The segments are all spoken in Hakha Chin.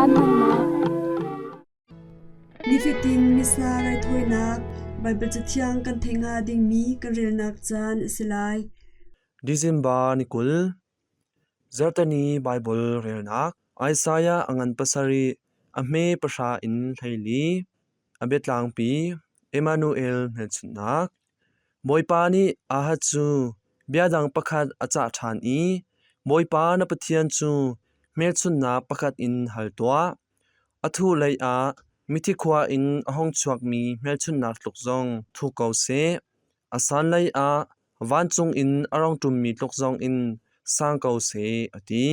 Caan hmannak. Nifatin Missa raithawinak Baibal Cathiang kan theih hnga dingmi kan relnak caan a si lai. December ni 20, Zarhteni Baibal relnak Isaiah a ngan 7, a hme 10 in 14. A biatlangpi Emmanuel hmelchunhnak. Bawipa nih Ahaz cu bia dang pakhat a cah ṭhan i, Bawipa na Pathian cu hmelchunhnak pakhat in hal tuah. A thuh lei ah mithi khua in a hung chuakmi hmelchunhnak tluk zong thu ko seh. A sanlei ah vancung in a rung ṭummi tluk zongin sang ko seh, a ti.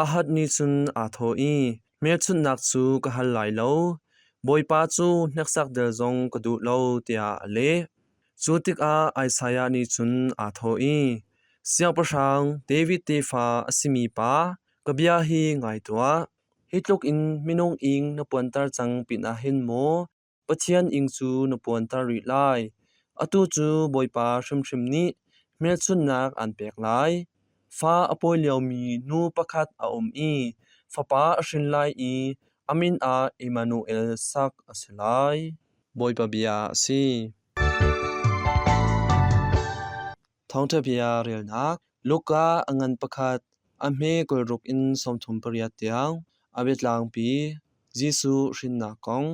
Ahaz nih cun aa thawh i, Hmelchunhnak cu ka hal lai lo, Bawipa cu hneksak del zong ka duh lo, tiah a leh. Cu tikah Isaiah nih cun aa thawh i, Siangpahrang David tefa a simi pa, ka bia hi ngai tuah. Hi tluk in minung ing na puanter cang pinah hin maw Pathian ing cu na puanter rih lai? Atu cu Bawipa hrimhrim nih hmelchunhnak aan pek lai. Fa a pawi liomi nu pakhat a um i fapa a hrin lai i a min ah Immanuel sak a si lai. Bawipa bia a si. Thawngṭha bia relnak Luka a ngan pakhat, a hme 26 in 38 tiang, a biatlangpi Jesuh hrinnak kong.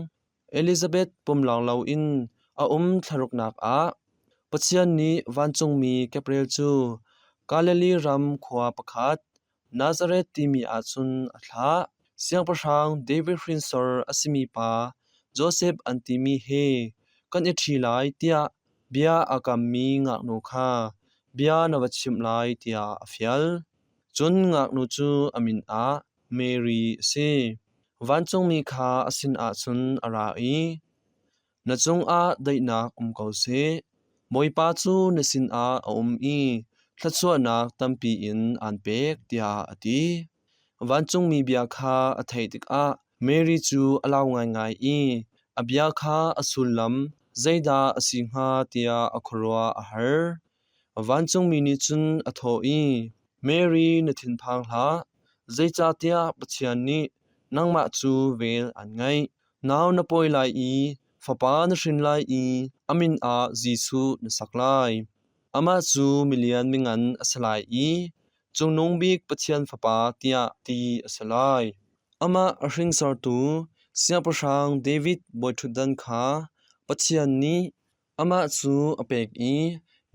Elizabeth pumlawng loin a um thlaruknak ah Pathian nih vancungmi Gabriel cu Galilee ram khua pakhat Nazareth timi ahcun a thlah. Siangpahrang David hrinsor a simi pa Josef an timi he kan i ṭhi lai tiah bia aa kammi ngaknu kha bia na va chimh lai tiah a fial. Cun ngaknu cu a min ah Mary a si. Vancungmi kha a sinah cun a ra i, Na cungah daihnak um ko seh. Bawipa cu na sinah a um i thluachuahnak tampi in aan pek, tiah a ti. Vancungmi bia kha a theih tikah Mary cu a lau ngaingai i a bia kha a sullam zeidah a si hnga tiah a khuaruah a har. Vancungmi nih cun a thawh i, Mary, na thinphang hlah, zeicahtiah Pathian nih nangmah cu vel aan ngeih. Nau na pawi lai i fapa na hrin lai i a min ah Jesuh na sak lai. Amah cu milian mingan a si lai i Cungnung Bik Pathian Fapa tiah ti a si lai. Amah a hringsortu Siangpahrang David bawiṭhutdan kha Pathian nih amah cu a pek i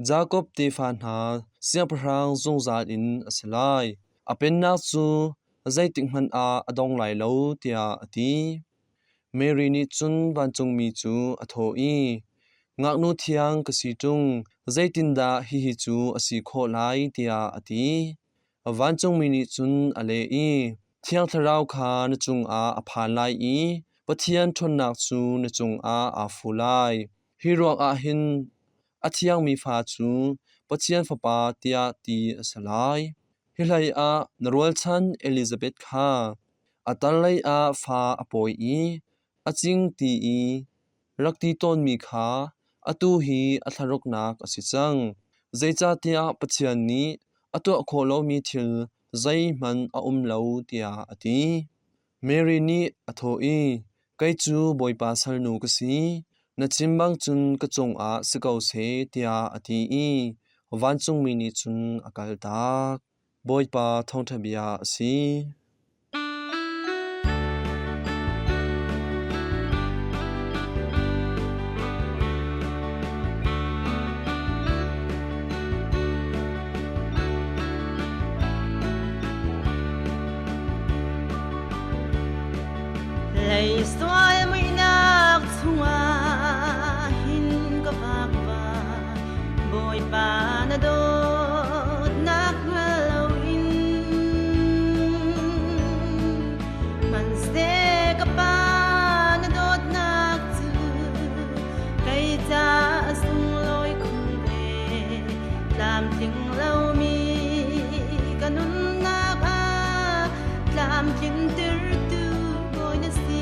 Jakob tefa hna siangpahrang zungzal in a si lai. A pennak cu zeitikhmanh ah a dong lai lo, tiah a ti. Mary nih cun vancungmi cu a thawh i, Ngaknu thiang ka si ṭung, zeitindah hihi cu a si khawh lai, tiah a ti. Vancungmi nih cun a leh i, Thiang Thlarau kha na cungah a phan lai i Pathian ṭhawnnak cu na cungah aa fu lai. Hi ruangah hin a thiangmi fa cu Pathian Fapa tiah ti a si lai. Hi hleiah na rualchan Elizabeth kha a tarlei ah fa a pawi i a cing ti i rak ti tawnmi kha atu hi a thlaruknak a si cang. Zeicahtiah Pathian nih a tuah khawh lomi thil zeihmanh a um lo tiah a ti. Mary nih a thawh i, Kei cu Bawipa salnu ka si, na chim bang cun ka cungah si ko seh tiah a ti i vancungmi nih cun a kaltak. Bawipa thawngṭha bia a si. Lei sual muihnak chungah hin ka vakva Bawipa na dawtnak hngal loin Hmanhseh ka pa na dawtnak cu kei ca a sunglawi khun ve tlamtling lomi ka nunnak ah tlamtlintertu Bawi na si.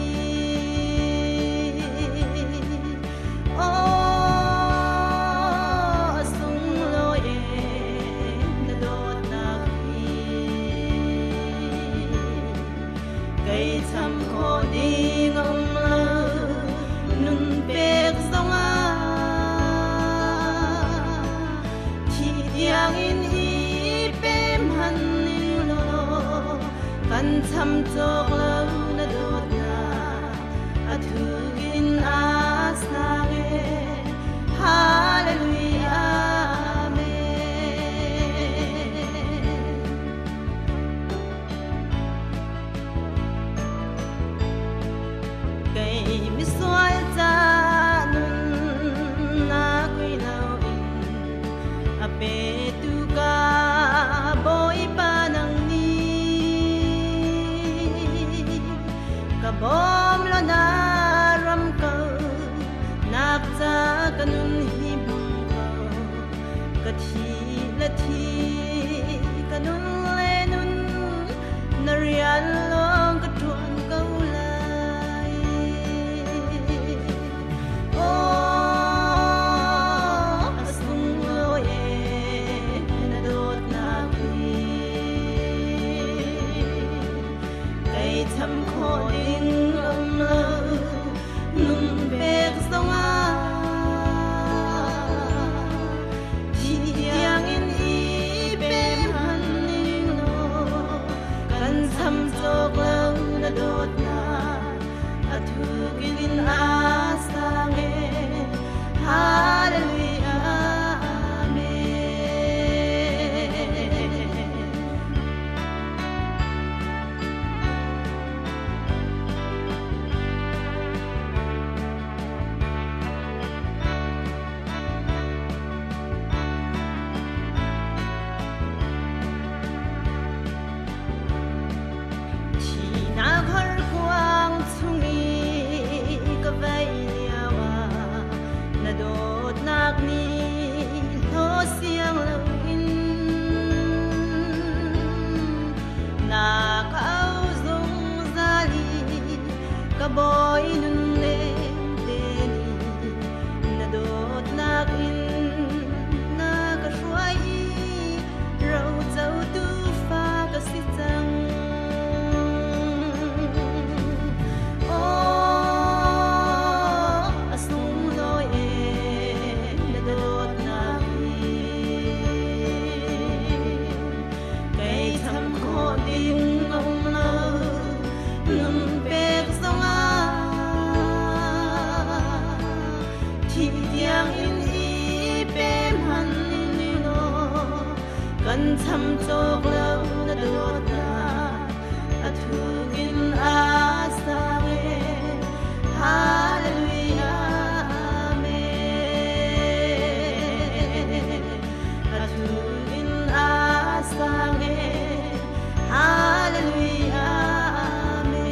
khawh ding a um lo nun pek zongah thi tiangin i pem han ning law kan cham cawk lo na dawtnak a thuk in a sang e Hallelujah Amen. Kei misual ca nunnak kui loin a petu ka Bawipa nang nih ka bawm law na ram ko nak ca ka nun hi hmang ko ka thi le thi ka nun le nun na rian lawng ka ṭuan ko lai. Aw, a sunglawi e na dawtnak hi kei cham khawh ding um lo nun pek zongah thi tiangin i pem han ning law kan cham cawk lo na dawtnak a thuk in a sang e Hallelujah Amen. Thihnak horkuang chung i ka vei lio ah na dawtnak nih hlaw siang loin na ka au zungzal i ka bawi nunnem te nih na dawtnak in na ka hruai i rocotu fa ka si cang. Aw, a sunglawi e na dawtnak hi kei cham khawh ding a um lo nun pek zongah thi tiangin i pem han ni law kan cham cawk lo na dawtnak a thuk in a sang e Hallelujah Amen a thuk in a sang e Hallelujah Amen.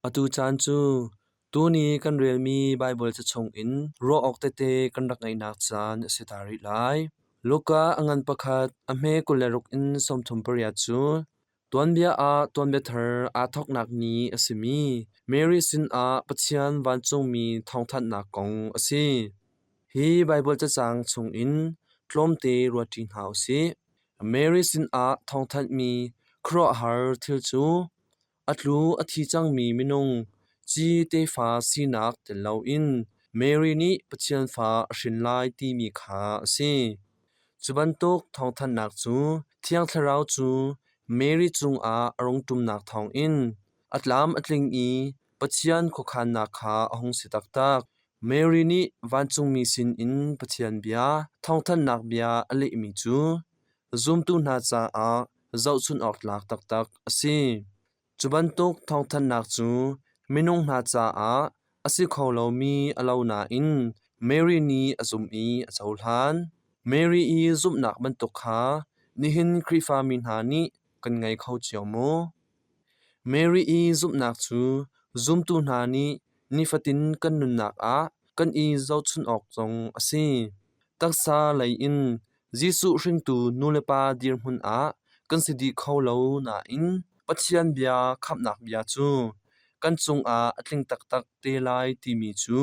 Atu caan cu tuni kan relmi Baibal ca chungin ruah awk tete kan rak ngeihnak caan a si ta rih lai. Luka a ngan pakhat a hme 26 in 38 cu tuanbia ah tuanbia thar aa thawknak ni a simi Mary sinah Pathian vancungmi thawngthanhnak kong a si. Hi Baibal cacang chungin tlawmte ruatṭi hna u sih. Mary sinah thawngthanhmi khuaruahhar thil cu a tlu a thi cangmi minung ci tefa sinak tel loin Mary nih Pathian fa a hrin lai timi kha a si. Cu bantuk thawngthanhnak cu Thiang Thlarau cu Mary cungah a rung ṭumnak thawngin a tlam a tling i Pathian khuakhannak kha a hung si taktak. Mary nih vancungmi sinin Pathian bia, thawngthanhnak bia a lehmi cu zumtu hna caah zohchunh awk tlak taktak a si. Cu bantuk thawngthanhnak cu minung hna caah a si kho lomi a lo nain Mary nih a zumh i a cohlan. Mary i zumhnak bantuk kha nihin Khrihfami hna nih kan ngei kho cio maw? Mary i zumhnak cu zumtu hna nih nifatin kan nunnak ah kan i zohchunh awk zong a si. Taksa lei in Jesuh hringtu nulepa dirhmun ah kan si dih kho lo nain Pathian bia khamhnak bia cu kan cungah a tling taktak te lai timi cu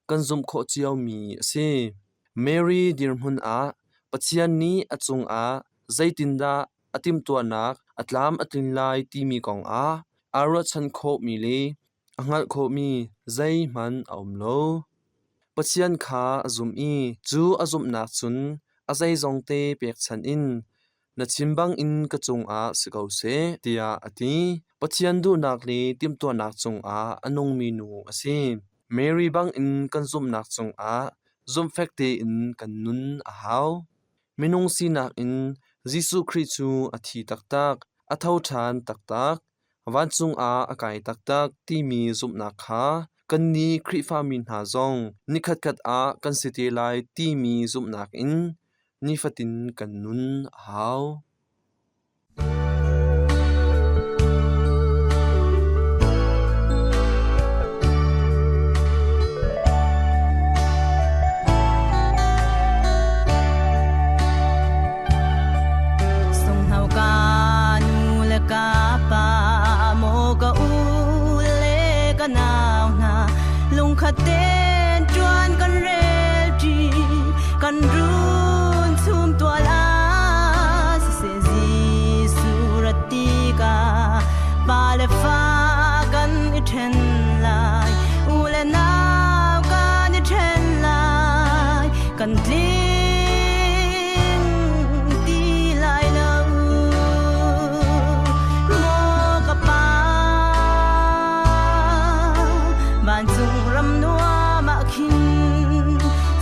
kan zumh khawh ciomi a si. Mary dirhmun ah Pathian nih a cungah zeitindah a timhtuahnak a tlam a tlin lai timi kongah aa ruahchan khawhmi le a hngalh khawhmi zeihmanh a um lo. Pathian kha a zumh i cu a zumhnak cun a zeizongte pekchanh in na chim bangin ka cungah si ko seh, tiah a ti. Pathian duhnak le timhtuahnak cungah a nungmi nu a si. Mary bangin kan zumhnak cungah zumhfek tein kan nun a hau. Minung sinak in Jesuh Khrih cu a thi taktak, a tho ṭhan taktak, vancung ah a kai taktak timi zumhnak kha kannih Khrihfami hna zong nikhatkhat ah kan si te lai timi zumhnak in nifatin kan nun a hau. Sunghno ka nu le ka pa maw ka u le ka nau hna lungkhat tein ṭuan kan rel ṭi kan run chum tual ah siseh Jesuh rat tikah pa le fa kan i ṭhen lai u le nau kan i ṭhen lai kan tling ti lai lo maw ka pa vancung ram nuam ah khin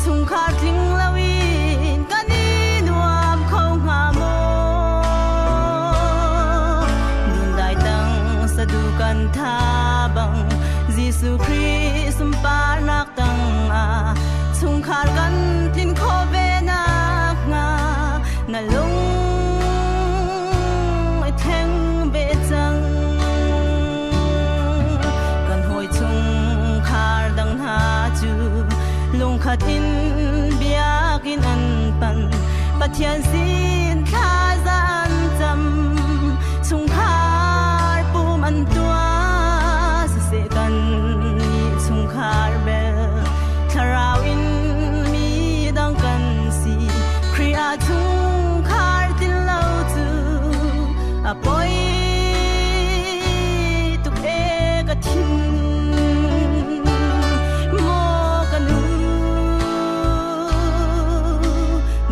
chungkhar tling loin kan i nuam kho hnga maw dundai tang sadu kan tha bang Jesuh Khrih sunparnak tangah chungkhar kan tlin khawh ve nakhnga na lung i thleng ve cang. Kan hawi chungkhar dang hna cu lungkhat in biakinn an pan Pathian sin thlaza an cam chungkhar pum an tuah siseh kan nih chungkhar bel thlarau in mi dang kan si Khrih ah chungkhar tin lo cu a poi tuk e ka thin maw ka nu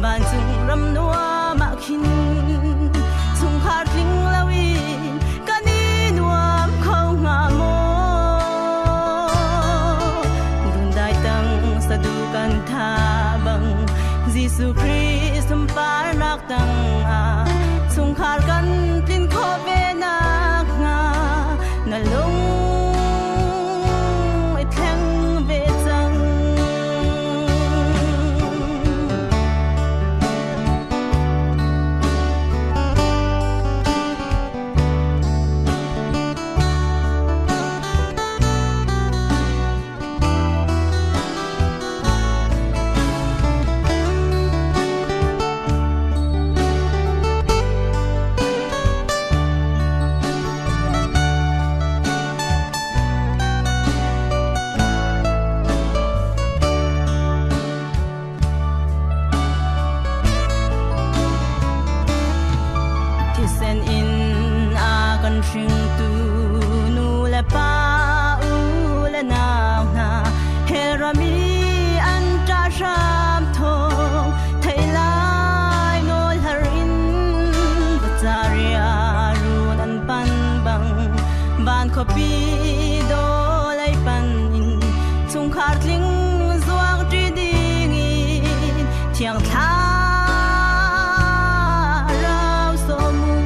vancung ram nuam ah khin chungkhar tling loin kan i nuam kho hnga maw lundai tang sadu kan tha bang Jesuh Khrih sunparnak tang ah chungkhar kan tlin khawh ve nakhnga na lung i thleng ve cang. Thisen in a kan hringtu nu le pa u le nau hna hell ram i an ṭah hram thawng thei lai nawl har in Bacaria run an pan bang van khuapi dawlei pan in chungkhar tling zuang ṭi ding in thiang thlarau sawm u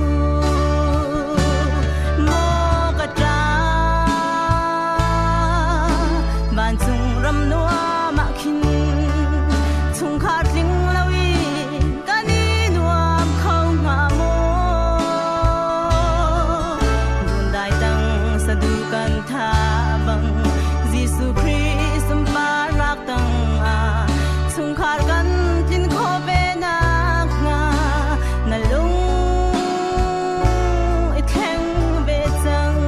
maw ka ṭa vancung ram nuam ah khin chungkhar tling loin kan i nuam kho hnga maw Lundai tang sadu kan tha bang Jesuh Khrih sunparnak tang ah chungkhar kan tlin khawh ve nakhnga na lung i thleng ve cang.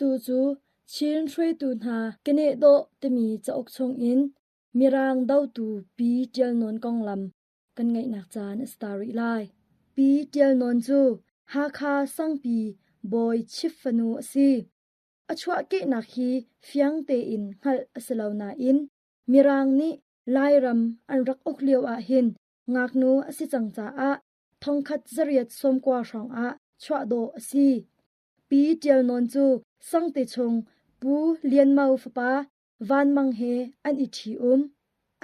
Atu cu Chin hruaitu hna keneh dawh timi cauk chungin Mirang dotu Pi Ṭial Nawn konglam kan ngaihnak caan a si ta rih lai. Pi Ṭial Nawn cu Hakha Sangpi bawi chief fanu a si. A chuahkehnak hi fiang tein hngalh a si lo nain Mirang nih Lairam an rak uk lio ahhin ngaknu a si cang caah 1890 hrawngah chuah dawh a si. Pi Ṭial Nawn cu Sangte chung Pu Lian Mo fapa Van Mang he an i ṭhi-um.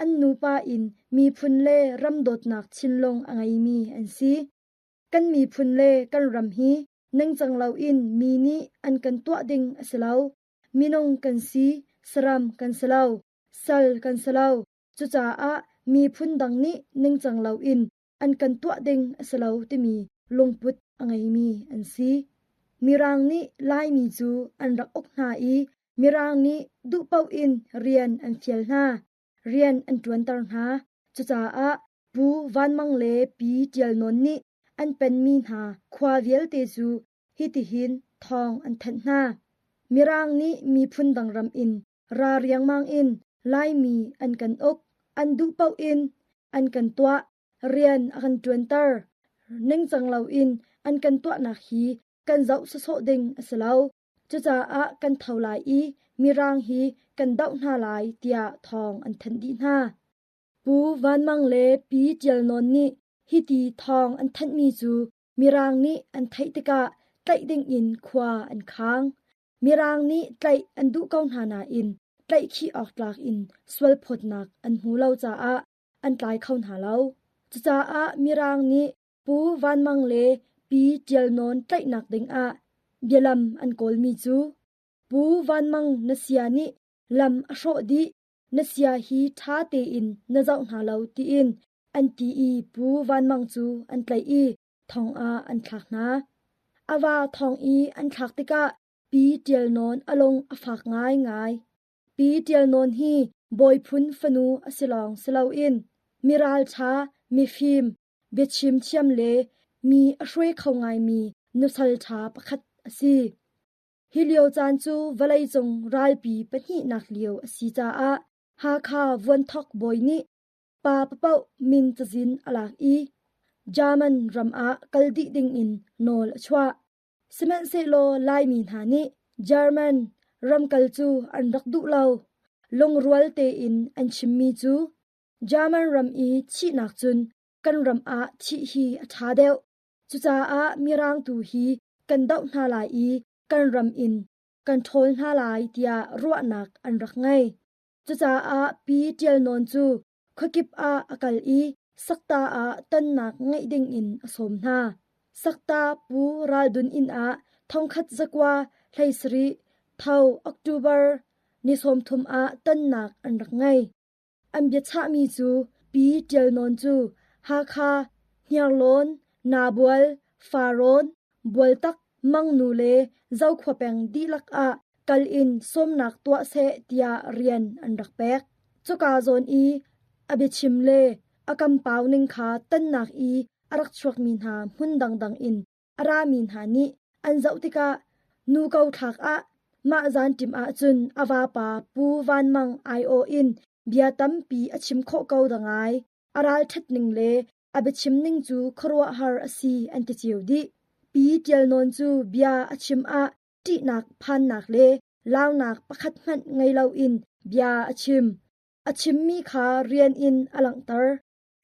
An nupa in miphun le ram dawtnak thinlung a ngeimi an si. Kan miphun le kan ram hi ningcang loin mi nih an kan tuah ding a si lo. Minung kan si, saram kan si lo, sal kan si lo. Cucaah miphun dang nih ningcang loin an kan tuah ding a si lo timi lungput a ngeimi an si. Mirang nih Laimi cu an rak uk hna i Mirang nih duhpaoh in rian an fial hna, rian an ṭuanter hna. Cucaah Pu Van Mang le Pi Ṭial Nawn nih an penmi hna khua vialte cu hitihin thawng an thanh hna. Mirang nih miphun dang ram in ra riangmang in Laimi an kan uk, an duh paoh in an kan tuah, rian a kan ṭuanter. Ningcang loin an kan tuahnak hi kan zoh sawsawh ding a si lo. Cucaah kan tho lai i Mirang hi kan doh hna lai tiah thawng an thanh dih hna. Pu Van Mang le Pi Ṭial Nawn nih hiti thawng an thanhmi cu Mirang nih an theih tikah tlaih dingin khua an khang. Mirang nih tlaih an duh ko hna nain tlaihkhih awk tlak in sualphawtnak an hmu lo caah an tlai kho hna lo. Cucaah Mirang nih Pu Van Mang le Pi Ṭial Nawn tlaihnak dingah bialam an kawlmi cu Pu Van Mang na sia nih lam a hrawh dih, na sia hi ṭha tein na zoh hna lo tiin an ti i Pu Van Mang cu an tlaih i thong ah an thlak hna. A va thong i an thlak tikah Pi Ṭial Nawn a lung a fak ngaingai. Pi Ṭial Nawn hi bawiphun fanu a si lawng si loin mi ralṭha, mifim, biachim thiam le mi a hruai kho ngaimi nusal ṭha pakhat a si. Hi lio caan cu vawleicung ralpi pahnihnak lio a si caah Hakha Vuanthok bawi nih pa papaoh min cazin a lak i German ram ah kal dih dingin nawl a chuah. Sihmanhsehlaw Laimi hna nih German ram kal cu an rak duh lo. Lungrual tein an chimmi cu German ram i thihnak cun kan ram ah thih hi a ṭha deuh. Cucaah Mirang tu hi kan doh hna lai i kan ram in kan ṭhawl hna lai tiah ruahnak an rak ngei. Cucaah Pi Ṭial Nawn cu khuakip ah a kal i Sakta ah tonnak ngeih dingin a sawm hna. Sakta Pu Ral Dun inn ah 1917 tho October ni 30 ah tonnak an rak ngei. An biachahmi cu Pi Ṭial Nawn cu Hakha, Hniarlawn, Nabual, Farrawn, Bualtak, Mangnu le Zokhua peng dihlak ah kal in sawmnak tuah seh tiah rian an rak pek. Cuka zawn i a biachim le a kampau ning kha tonnak i a rak chuakmi hna hmun dangdang in a rami hna nih an zoh tikah nu ko thlak ah mah zanṭim ahcun a vapa Pu Van Mang aiawh in bia tampi a chim khawh ko dangai. A ralṭhat ning le a biachim ning cu khuaruahhar a si an ti cio dih. Pi Ṭial Nawn cu bia a chim ah ṭihnak phannak le launak pakhat hmanh ngei loin bia a chim. A chimmi kha rian in a langhter.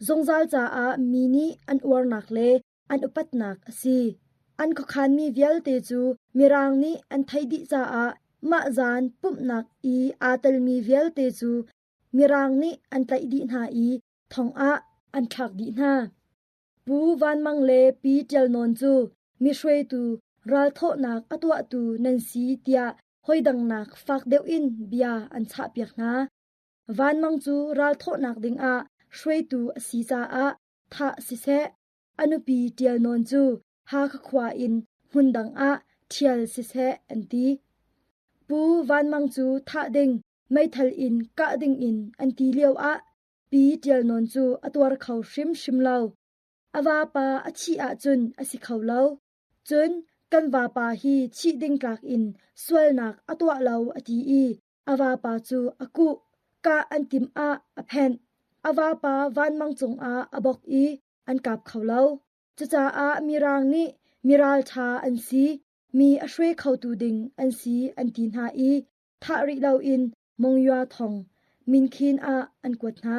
Zungzal caah mi nih an uarnak le an upatnak a si. An khuakhanmi vialte cu Mirang nih an theih dih caah mah zan pumhnak i aa telmi vialte cu Mirang nih an tlaih dih hna i thong ah an thlak dih hna. Pu Van Mang le Pi Ṭial Nawn cu mi hruaitu ralthawhnak a tuahtu nan si tiah hoidangnak fak deuh in bia an chahpiak hna. Van Mang cu ralthawhnak dingah hruaitu a si caah thah siseh, a nupi Ṭial Nawn cu Hakha khua in hmundang ah ṭhial siseh an ti. Pu Van Mang cu thah ding, meithal in kah dingin an ti lioah Pi Ṭial Nawn cu a tuar kho hrimhrim lo. A vapa a thih ahcun a si kho lo. Cun Kan vapa hi thih ding tlak in sualnak a tuah lo a ti i a vapa cu a kuh. Kah an timh ah a phenh. A vapa vanmang cungah a bok i an kap kho lo. Cucaah Mirang nih miralṭha an si, mi a hruai khotu ding an si an ti hna i thah rih loin Monywa thong Minkhin ah an kuat hna.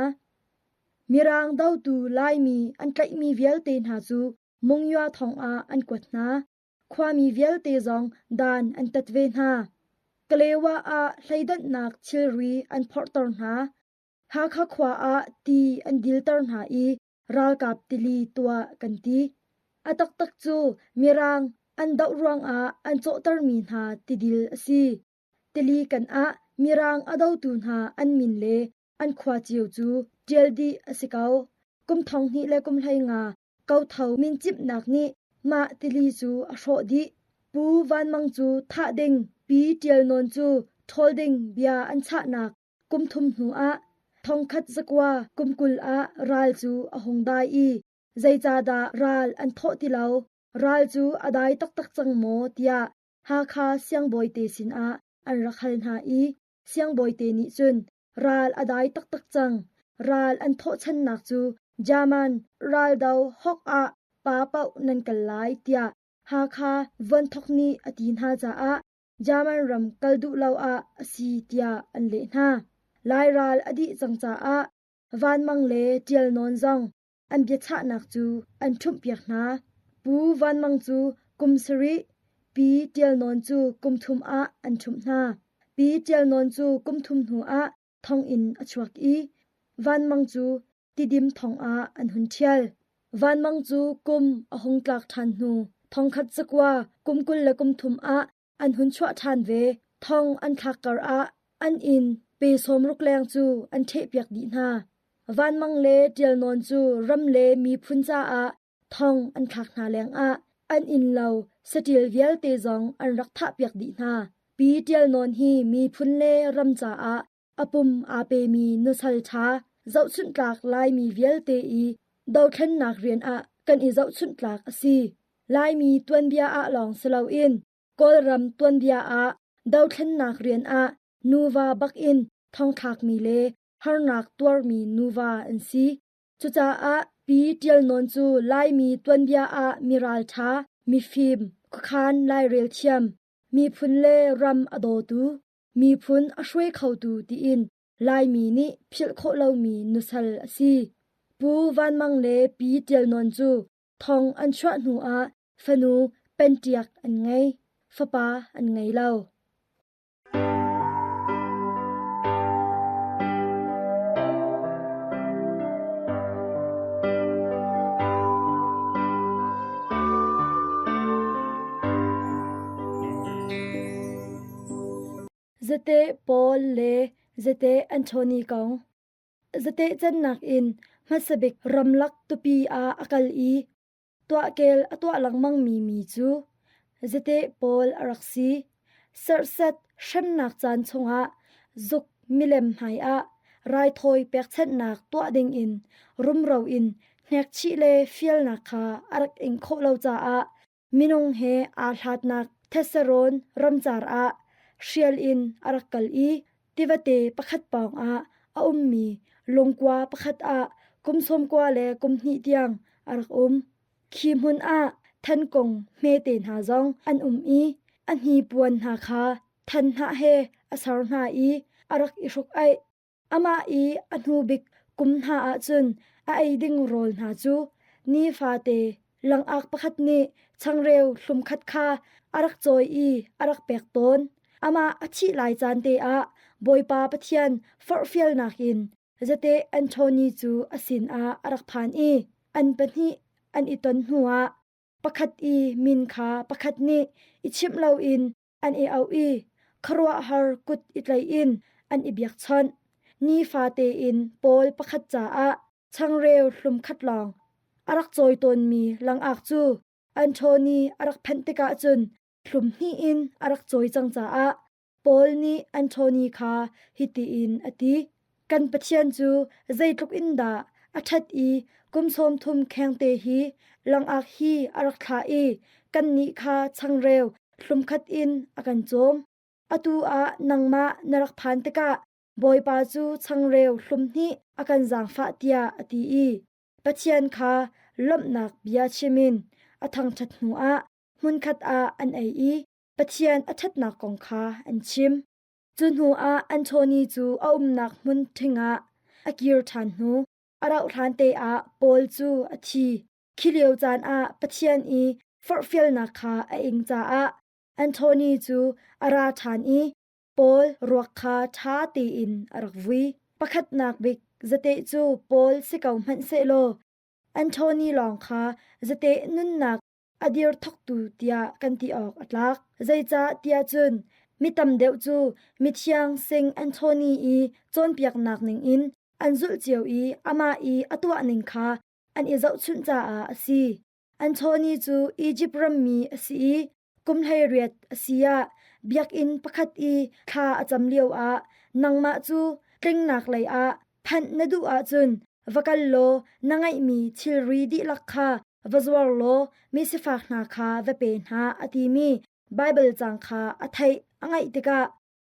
Mirang dotu Laimi an tlaihmi vialte hna cu Monywa thong ah an kuat hna. Khuami vialte zong dan an tat ve hna. Kalewa ah hleidanhnak thilri an phorhter hna. Hakha khua ah ti an dilter hna i ralkap tili tuah kan ti. A taktak cu Mirang an doh ruangah an cawhtermi hna tidil a si. Tili kan ah Mirang a dotu hna an min le an khua cio cu ṭial dih a si ko. Kum 2000 le kum 15 kotho mincimhnak nih mah tili cu a hrawh dih. Pu Van Mang cu thah ding, Pi Ṭial Nawn cu ṭhawl ding bia an chahnak kum thum hnu ah thongkhat zakua kum 20 ah ral cu a hung dai i zeicahdah ral an thawh ti lo, ral cu a dai taktak cang maw tiah Hakha siangbawite sinah an rak hal hna i siangbawite nih cun ral a dai taktak cang, ral an thawhchannak cu German raldo hawk ah pa paoh nan kal lai tiah Hakha Vuanthok nih a ti hna caah German ram kal duh lo ah a si tiah an leh hna. Lai ral a dih cang caah Vanmang le Ṭial Nawn zong an biachahnak cu an ṭhumhpiak hna. Pu Van Mang cu kum sarih, Pi Ṭial Nawn cu kum thum ah an ṭhumh hna. Pi Ṭial Nawn cu kum thum hnu ah thonginn a chuak i Van Mang cu Tidim thong ah an hun ṭhial. Van Mang cu kum a hung tlak ṭhan hnu thongkhat zakua kum 23 ah an hun chuah ṭhan ve. Thong an thlak kar ah an inn pe 60 leng cu an ṭhehpiak dih hna. Vanmang le Ṭial Nawn cu ram le miphun caah thong an thlak hna lengah an innlo saṭil vialte zong an rak thahpiak dih hna. Pi Ṭial Nawn hi miphun le ram caah a pum aa pemi nusal ṭha, zohchunhtlak Laimi vialte i dothlennak rian ah kan i zohchunhtlak a si. Laimi tuanbia ah lawng si loin Kawlram tuanbia ah dothlennak rian ah nuva bak in thongthlakmi le harnak tuarmi nuva an si. Cucaah Pi Ṭial Nawn cu Laimi tuanbia ah miralṭha, mifim, khuakhan lairel thiam, miphun le ram a dawtu, miphun a hruai khotu tiin Laimi nih philh khawh lomi nusal a si. Pu Van Mang le Pi Ṭial Nawn cu thong an chuah hnu ah fanu Pentiak an ngei, fapa an ngei lo. Zate Paul le Zate Anthony kong. Zate cannak in hmasabik ramlak tupi ah a kal i tuahkel a tuah lengmangmi mi cu Zate Paul a rak si. Serhsat hremnak caan chungah zuk milem hmaiah raithawi pekchanhnak tuah dingin rumro in hnekchih le fialnak kha a rak ing khawh lo caah minung he aa hlatnak Thesarawn ramcar ah hrial in a rak kal i tivate pakhat pawngah a ummi lungkua pakhat ah kum 90 le kum hnih tiang a rak um. Khi hmun ah thankung hmete hna zong an um i a hnipuan hna kha than hnah he a ser hna i a rak i hruk-aih. Amah i a hnu bik kum hna ah cun a ei ding rawl hna cu nifate langak pakhat nih changreu hlum khat kha a rak cawi i a rak pek tawn. Amah a thih lai caan te ah Bawipa Pathian forhfialnak in zate Anthony cu a sinah a rak phan i an pahnih an i ton hnuah pakhat i min kha pakhat nih i chimh loin an i auh i khuaruahhar kut i tlaih in an i biakchawnh. Nifate in Paul pakhat caah changreu hlum khat lawng a rak cawi tawnmi langak cu Anthony a rak phanh tikah cun hlum hnih in a rak cawi cang caah Paul nih Anthony kha hiti in a ti: Kan Pathian cu zeitluk in dah a ṭhat i kum 30 khengte hi langak hi a rak thlah i kannih kha changreu hlumkhat in a kan cawm. Atu ah nangmah na rak phan tikah Bawipa cu changreu hlum hnih a kan zaangfah tiah a ti i Pathian kha lawmhnak bia chim in a thangṭhat hnuah hmunkhat ah an ei i Pathian a ṭhatnak kong kha an chim. Cu hnuah Anthony cu a umnak hmun ṭhing ah a kir ṭhan hnu a rauhhlan te ah Paul cu a thi. Khi lio caan ah Pathian i forhfialnak kha a ing caah Anthony cu a ra ṭhan i Paul ruak kha ṭha tein a rak vui. Pakhatnak bik zateh cu Paul si ko hmanh sehlaw Anthony lawng kha zateh nunnak a dir thawktu tiah kan ti awk a tlak. Zeicah tiah cun mi tam deuh cu mithiang Sing Anthony i cawnpiaknak ningin an zulh cio i amah i a tuah ning kha an i zohchunh caah a si. Anthony cu Izipt rammi a si i kum 18 a si ah biakinn pakhat i thla a cam lioah nangmah cu tlingnak lei ah phanh na duh ahcun va kal law na ngeihmi thilri dihlak kha va zuar law mi sifak hna kha va pe hna a timi Baibal caang kha a theih a ngaih tikah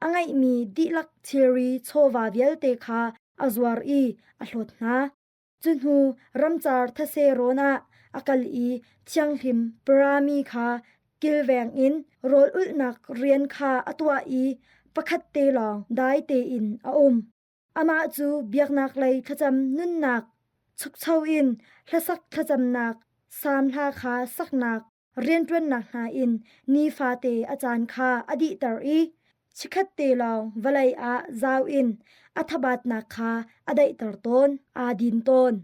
a ngeihmi dihlak thilri chawva vialte kha a zuar i a hlawt hna. Cu hnu ramcar thase rawn ah a kal i thianghlim parami kha kilveng in rawl ulhnak rian kha a tuah i pakhat te lawng dai tein a um. Amah cu biaknak lei thlacam nunnak chukcho in hlasak thlacamnak salm hla kha saknak rianṭuannak hna in nifate a caan kha a dihter i chikkhat te lawng vawlei ah zau in a thabatnak kha a daihter tawn, aa din tawn.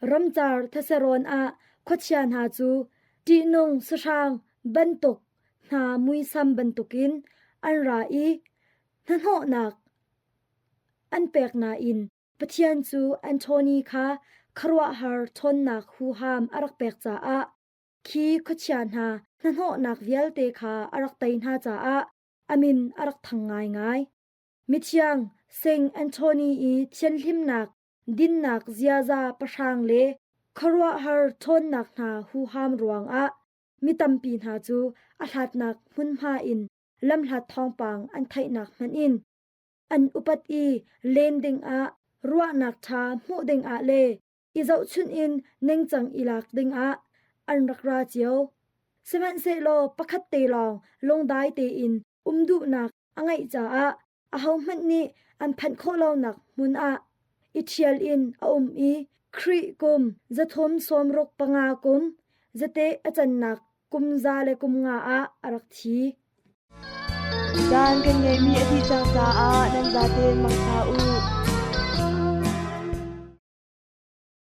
Ramcar theserawn ah khuachia hna cu ṭihnung sahrang bantuk hna muisam bantukin an ra i hnahnawhnak an pek nain Pathian cu Anthony kha khuaruahhar ṭhawnnak huham a rak pek caah khi khuachia hna hnahnawhnak vialte kha a rak tei hna caah a min a rak thang ngaingai. Mithiang Saint Anthony i thianhlimnak, dinnak ziaza pahrang le khuaruahhar ṭhawnnak hna huham ruangah mi tampi hna cu a hlatnak hmunhma in lamhlat thawngpang an theihnak hmanh in an upat i len dingah ruahnak ṭha hmuh dingah le i zohchunh in ningcang i lak dingah an rak ra cio. Sihmanhsehlaw pakhat te lawng lungdai tein um duhnak a ngeih caah ahohmanh nih an phanh khawh lonak hmun ah i ṭhial in a um i Khrih kum 365 kum zate a cannak kum 105 ah a rak thi. Caan kan ngeihmi a dih cang caah nan zaten mangṭha u.